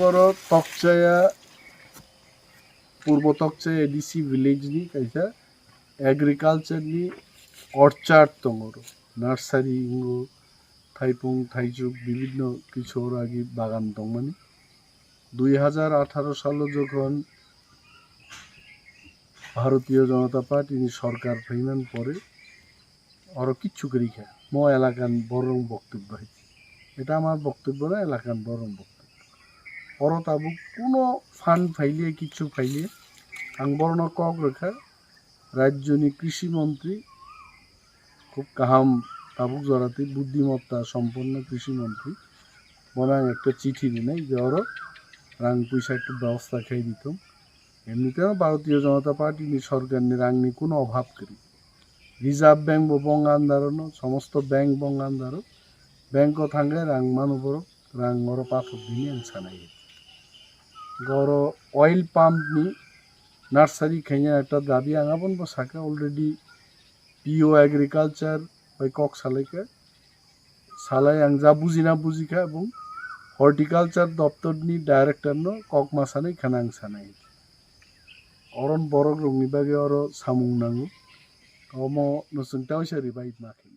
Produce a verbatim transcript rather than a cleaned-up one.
Oro Tokchaya, Purbo Tokchaya A D C village ni kaisa agriculture ni orchard tongo, nursery wngo, thaipung, thaichuk, bibinno kichu oro agi bagan tongmani. Dui hajar atharo salo jokhon Bharatiya Janata Party ni sorkar phaiman pore oro kichu kwrwi kha. Mo elakan borok boktobbo hai. Eta amar boktobbo na, elakan borok boktobbo. Oro tabuk kuno fund phailiya, kichu phailiya. Ang borokno kok rwkha, rajyoni krishi montri, khub kaham, tabuk jora tei buddhimatta somponno krishi montri. Bono ang ekta chithi rinai je oro rang puisa ekta bebosta khai ditung. Emniteo Bharatiya Janata Party ni sorkar ni rang ni kuno obhab kwrwi. Reserve Bank bo bong andaro no, somosto bank bong andaro. Bank o thangkhe rang mano borok, rang oro pathor dini ang sanai. Oro oil pump ni nursery khaina ekta dabi ang aboni bo sakha already P O agriculture bai kok salaikha. Salai ang ja bujina bujikha, ebong horticulture doptor ni director no kok ma sanai khana ang sanai. Oron borok rok ni bagwi oro samung nango. Omo no chwng tawisa revive ma khe.